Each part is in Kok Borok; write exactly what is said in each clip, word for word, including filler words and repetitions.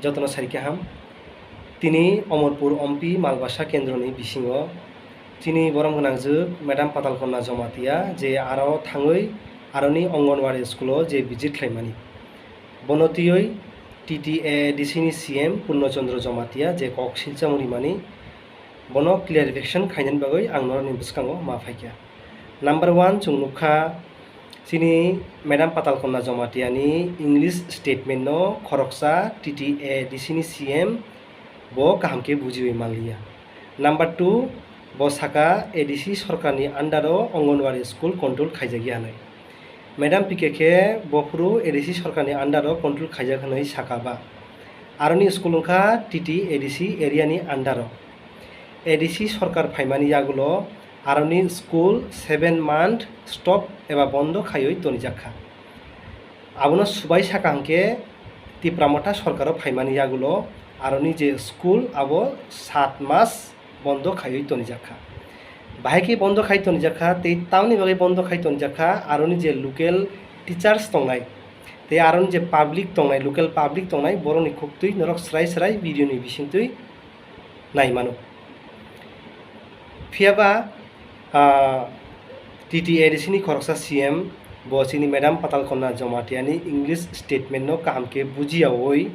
Jotono sari kaham. Tini Omorpur Ompi Malbasa Kendroni bisingo chini borom gwnangjwk Madam Patalkonna Jomatia je aro thangwi aroni Anganwadi school-o je visit khlaimani. Bono twiwi T T A A D C ni C M Purno Chandra Jomatia je kok silchamo rimani, bono clarification khainani bagwi ang norokni bwskango ma phaikha. Number one, chwng nukha chini Madam Patalkonna Jomatia ni English statement no khoroksa T T A A D C ni C M bo kaham khe bujiwi manliya. Number two, bo saka A D C sorkar ni under o Anganwadi school control khaijak ya hinwi. Madam P K khe bophuru A D C sorkar ni under o control khaijak hinwi saka ba. Aroni school wngkha T T A D C area ni under o. A D C sorkar phaimani yagulo aroni school seven month stop eba bondo khaiwi tonijakha. Abono subai saka hwnkhe Tipra Motha sorkaro phaimani yagulo aroni je school abo sat mas bondo khaiwi tonijakha. Bahai khe bondo khai tonijakha tei tamni bagwi bondo khai tonijakha aroni je local teachers tongnai tei aroni je public tongnai, local public tongnai, borokni khuktwi norok srai srai video ni bisingtwi nai mano. Phiyaba, ah, T T A A D C ni khoroksa C M bo chini Madam Patalkonna Jomatia ni English statement no kaham khe bujiyawi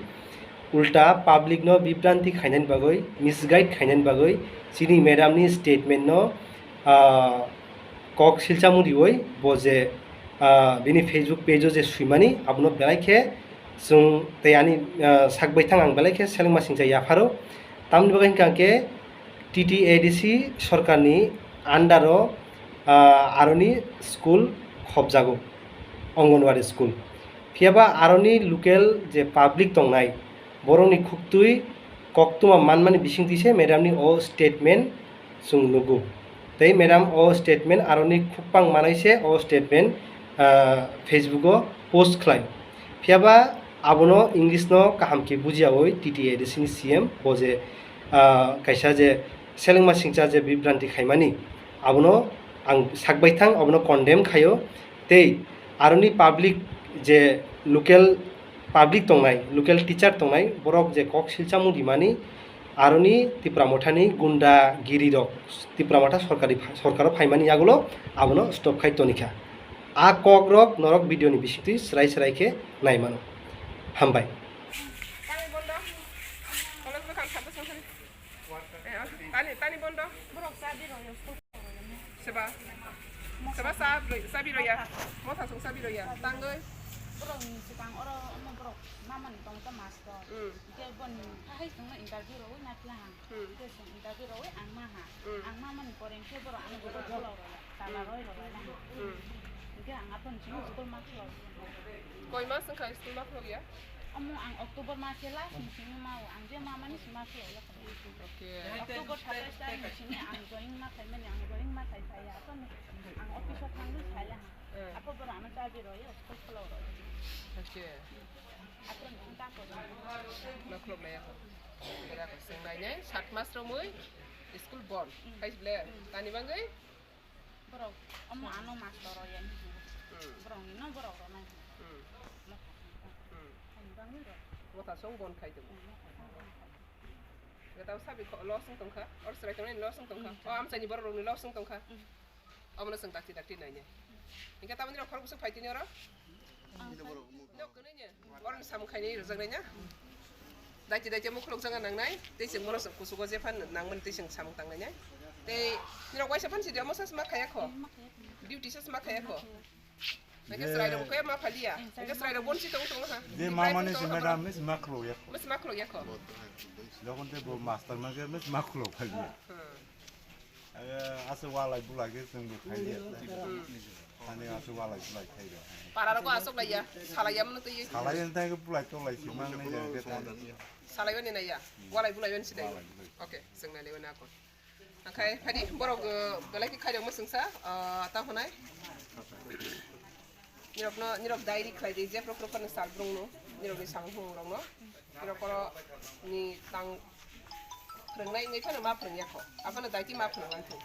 ulta public no bibranti khainani bagwi, misguide khainani bagwi chini madam ni statement no, ah, kok silchamo riwi bo je, ah, bini Facebook page o je swimani abono belai khe chwng tei ani, ah, sak baithang ang belai khe seleng masingcha yapharo. Tamni bagwi hwnkha khe T T A D C sorkarni under o, ah, aroni school khobjago, Anganwadi school. Phiyaba aroni local je public tongnai, borokni khuktwi koktwma manmani bisingtwi se madam ni o statement chwng nugo. Tei madam o statement aroni khukpang manai se o statement, ah, Facebook o post khlai. Phiyaba abono English no kaham khe bujiyawi T T A A D C ni C M bo je, ah, kaisa je selengma singcha je bibranti khaimani abono ang sak baithang abono condemn khaio. Tei aroni public je local public tongnai, local teacher tongnai, borok je kok silchamo rimani, aroni Tipra Mothani gunda giri rok Tipra Motha sorkari, sorkaro phaimani yagulo abono stop khai tonikha. A kok rok norok video ni bisingtwi srai srai khe nai mano. Hambai. Tani bondo. College bwkhang sabwi songkhani. Eh, tani, tani bondo. Borok cha di rw ya, school. Seba. Seba cha bwrwi, cha birw ya. Motha song cha birw ya. Tangwi. Borok ni sikang oro, omo borok mama ni tong ta master. Hmm. Ke bon, hai song interview rw na pla ha. Hmm. Ke song interview rw ang ma ha. Hmm. Ang mama ni pore ke borok ano borok bola rw ya. Tala roi rw ya. Hmm. Ke ang aton sing school ma khlok. Koi mas wngkha school ma khlok ya? Omo ang October mas last ni sing ma o. Ang je mama ni sing ma khlok ya. Okay. October satais tarik ni sini ang join ma khaimani, ang join ma khai phaiya. Aphano ang office o thangwi saya. Hmm. Apho borok ano chabi rwyo, school khulok rwyo. Okay. Aphano ang ta ko. Ma khulok nai ako. Bera ko sing nai nai, sat mas romwi school bon. Hmm. Khai ble, hmm, tani bangwi? Borok, omo ano master o ya ni. Hmm. Borok ni no borok rok nai. Hmm. Motha song. Hmm. Ani bangwi rok. Motha song bon khai tongo. Hmm, motha song bon khai. Gata sabi kho loss wng tongkha. Or chwrai tongnai loss wng tongkha. Hmm. O amchaini borok rokni loss wng tongkha. Hmm. Omono chwng dakti dakti nainai. Hinkhe tamoni rok khorok bwswk phai tini oro? Ang phai. Nok kwnwi ni. Oro ni samung khainai rwjaknai na? Daiti daiti mukhulok jaga nangnai, tei chwng bono kuchugo jephan nangmani tei chwng samung tangnai na? Tei nirok waisa phan sidi omo sasma khaya kho? Duty sasma khaya kho? Nangkhe chwrairok khe ma phaliya? Nangkhe chwrairok bonsi tong tong ha? Je mamani si madam ni sima khulok ya kho. Sima khulok ya kho? Jokhon te bo master man khe sima khulok phaliya. Hmm. Aye, aswk walai bulai khe chwng bo khai ya. Hmm. Ani aswk walai bulai khai ya. Para rok aswk lai ya, salai ya mano twi. Salai ya, tei bulai tolai si mang nai ya, khe tang. Salai wani nai ya, walai bulai wani si dai. Walai bulai. Okay, chwng nai lai wani ako. Akhai, phadi, borok, uh, belai khe khai rok ma chwngsa, uh, ta hwnai. Nirokno, nirok diary khlai di, jephru phru phano sal brung no, nirokni samung phung rokno. Nirok oro ni tang phwrwngnai wngwi phano ma phwrwng yakho. Aphano daiti ma phwrwng manthu.